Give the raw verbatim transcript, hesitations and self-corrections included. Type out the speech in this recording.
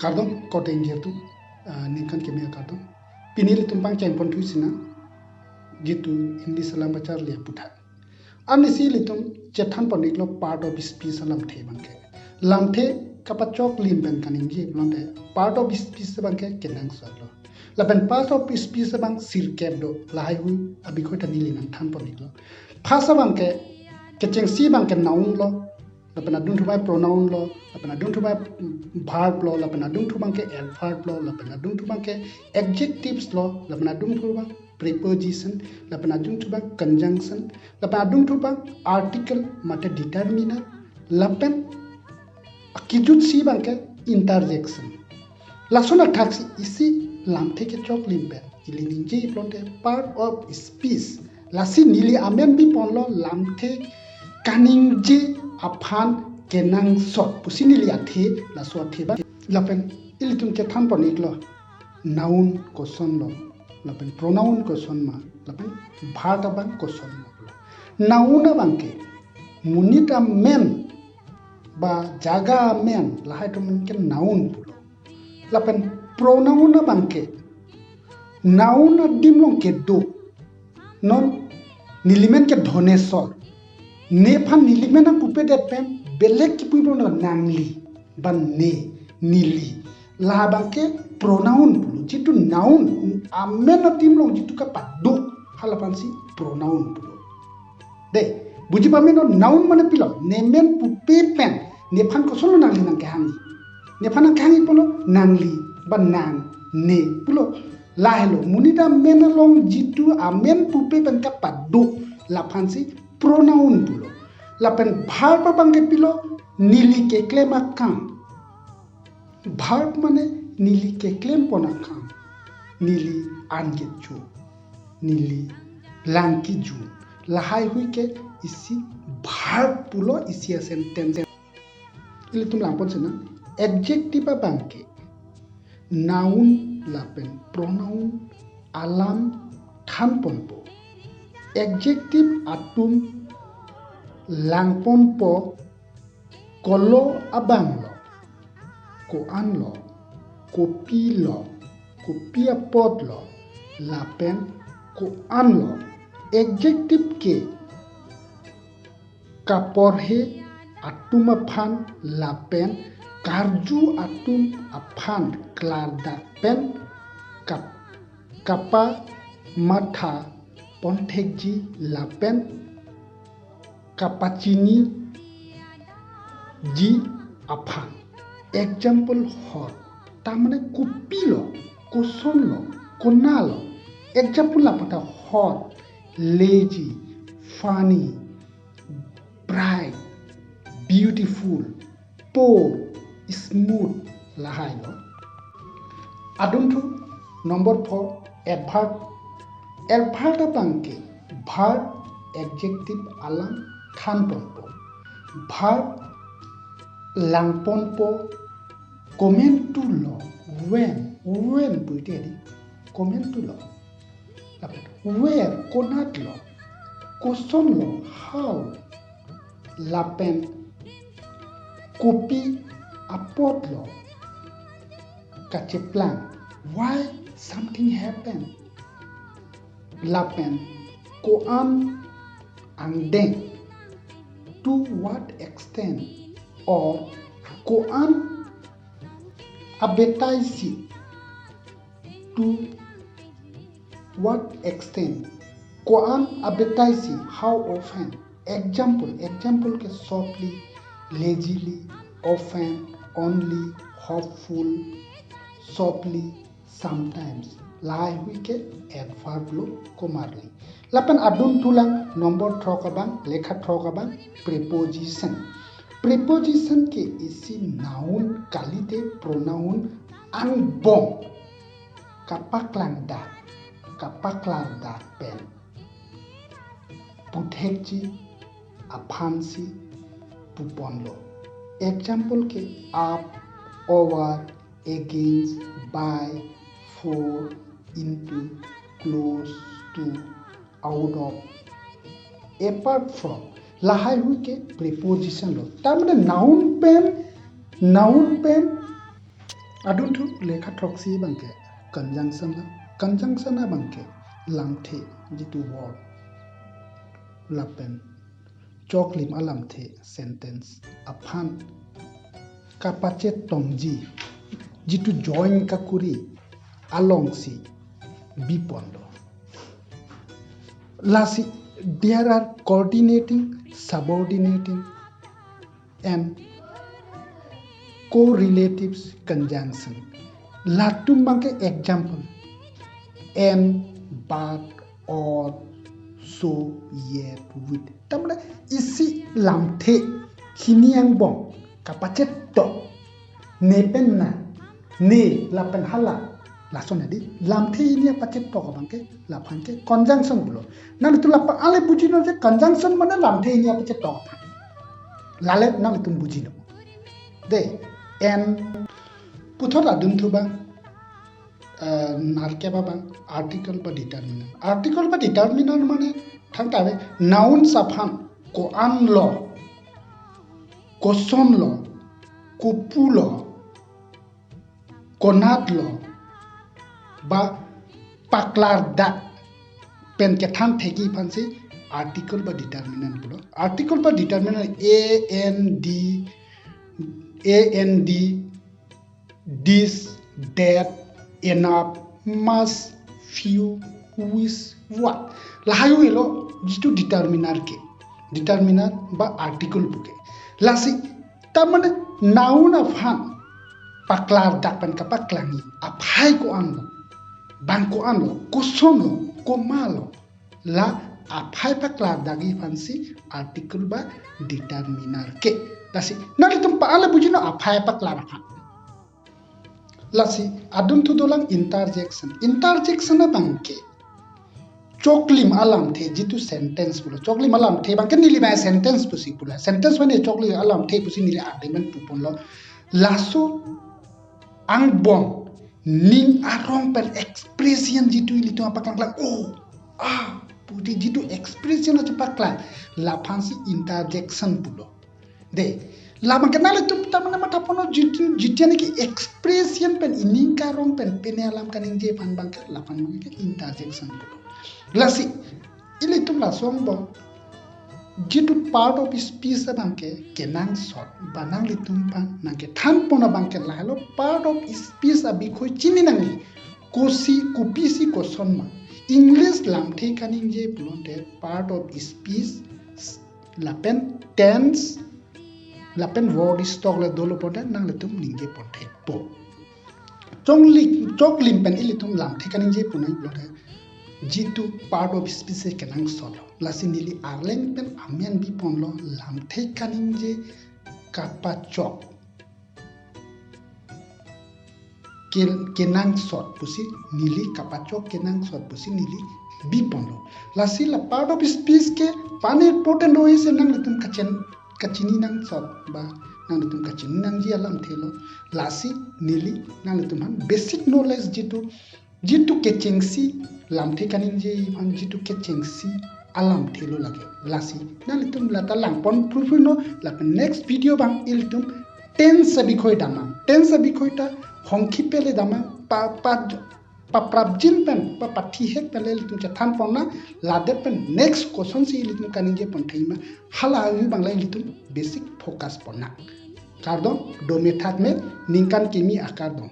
Kardom, korte ingjir atum, ah, ningkan keme akardom. Pini ilitum pangcheng pon thu isi nang, jitu English alam pacharli aputhak. Arnisi ilitum chethan pon iklo part of speech alamthe abangke. Lamthe kapachoklim pen kaningje pulote part of speech abangke kenangsot lo. Lapen part of speech abang sirkep do, lahai hui abikoi ta neli nangthan pon iklo. First abangke, kechengsi abangke noun lo, lapen adunthu abang pronoun lo, lapen adunthu abang verb lo, lapen adunthu abangke adverb lo, lapen adunthu abangke adjectives lo, lapen adunthu abang preposition, lapen adunthu abang conjunction, lapen adunthu abang article mate determiner, lapen akejutsi abangke interjection. Lason athaksi isi lamthe kechoklim pen ili ningje pulote part of speech. Lasi neli amen bi ponlo lamthe kaningje aphan kenangsot pusi neli athe, laso athe abang. Lapen ilitum chethan pon iklo, noun koson lo, lapen pronoun koson ma, lapen verb abang koson ma. Noun abangke monit amen ba jaga amen, lahai atum ke noun pulo. Lapen pronoun abangke noun adim along kedo. Non nelimen ke Dhoneswar. Nephan nelimen nangpupedet pen belek kipu pulo nangli, ba ne, neli. La abangke pronoun pulo. Jitu noun, amen adim along jitu kapado, halaphansi pronoun pulo. De, buji pame non, noun mane pilo, nemen pupe pen, nephan kosonlo nangli nangkehangji. Nephan nangkehangji pulo nangli, ba nang, ne pulo. Lahelo, monit amen along jitu amen pupe pen kapado, laphansi pronoun pulo. Lapen verb abangke pilo, neli keklem akam. Verb mane neli keklem pon akam, neli an kecho, neli lang kejun. Lahai hui ke isi verb pulo isi a-sentence. Ilitum lang pon si nang. Adjective abangke noun lapen pronoun alam than ponpo. Adjective atum lang ponpo, kolo abang lo, ko-an lo, kopi lo, kopi apot lo, lapen ko-an lo. Adjective ke kaporhe atum aphan lapen karju atum aphan klardak pen kap-, kapamatha ponthekji lapen kapachiniji aphan. Example, hot. Ta mane kopilo, kosonlo, konalo. Example lapu ta hot, lazy, funny, bright, beautiful, poor, smooth, lahailo. Adunthu number four, adverb. Adverb abangke verb, adjective alam than ponpo. Verb lang ponpo, komantu lo, when, when pu ite di, komantu lo. Lapen where, konatlo, kosonlo, how, lapen kopi apotlo kacheplang, why something happened, lapen ko-an angdeng, to what extent, or ko-an abetaisi, to what extent, ko-an abetaisi, how often. Example, example ke softly, lazily, often, only, hopeful, softly, sometimes. Lahai hui ke adverb lo komarli. Lapen adunthu lang number throk abang, lekha throk abang, preposition. Preposition ke isi noun kalite pronoun angbong kapaklangdak, kapaklardak pen puthekji aphansi puponlo. Example ke up, over, against, by, for, into, close to, out of, apart from. Lahai hui ke preposition lo. Ta mane noun pen, noun pen Adunthu lekha throksi abangke conjunction na, conjunction abangke lamthe jitu verb lapen choklim alamthe sentence aphan kapachetongji jitu join kakuri alongsi biponlo. Lasi there are coordinating, subordinating and correlatives conjunction. Latum abangke example, and, but, or, so, yet, with. Tamane isi lamthe hini angbong kapachetong, ne pen na, ne lapen hala, lason adi lamthe hini apachetong abangke laphan ke conjunction pulo. Nanglitum lapu ale bujino je conjunction mane lamthe hini apachetong aphan. Lale nanglitum bujino. De, and puthot adunthu abang, eh, nerkep abang article ba determiner. Article ba determiner mane thangta ave nouns aphan ko-an lo, koson lo, kopu lo, konat lo, ba paklardak pen kethan thekji aphansi article ba determiner pulo. Article ba determiner a, and, a, and, this, that, enough, much, few, which, what. Lahai lo jitu determiner ke. Determiner ba article puke. Lasi tamane noun aphan paklardak pen kapaklangji aphai ko-an lo, bang ko-an lo, koson lo, komat lo, la aphai paklardakji aphansi article ba determiner ke. Lasi nanglitum pa ale bujino aphai paklar aphan. Lasi adunthu dolang interjection. Interjection abangke choklim alamthe jitu sentence pulo. Choklim alamthe abangke neli ba sentence pusi pulo. Sentence mane choklim alamthe pusi neli ardemen puponlo. Laso angbong ning arong pen expression jitu ilitum apaklangklang. Oh, ah, pu di jitu expression aja paklang. Laphansi interjection pulo. De, labang ke nanglitum tamane mathaponlo jitu, jitian ke expression pen ining karong pen pine alam kaningje aphan abangke laphan abangke interjection pulo. Lasi ilitum laso angbong jitu part of speech abangke kenangsot ba nanglitum aphan nangkethanpon abangke lahelo part of speech abikhoi chini nangji. Kosi, kopisi, koson ma. English lamthe kaningje pulote part of speech lapen tense lapen verb stock le dolo pulote nanglitum ningjepon thekpo. Chongli, choklim pen ilitum lamthe kaningje pu nang pulote jitu part of speech kenangsot lo. Lasi neli arleng pen amen biponlo lamthe kaningje kapachok ke, kenangsot pusi neli kapachok kenangsot pusi neli biponlo. Lasi la part of speech ke pan important lo isi nanglitum kachen, kachini nangsot ba nanglitum kachini nangji alamthe lo. Lasi neli nanglitum aphan basic knowledge jitu jitu kechengsi lamthe kaningje aphan jitu kechengsi alamthe lo lake. Lasi nanglitum lata langpon phurphurno lapen next video abang ilitum tense abikhoi damnang. Tense abikhoi ta hongkhi pele damnang pa, pa, paprapjin pen pa, pathihek pen le ilitum chethanponnang. Ladet pen next kosonsi ilitum kaningjepon thekma hala avi abang le ilitum basic focus ponnang. Kardom, dome thakme, ningkan kimi akardom.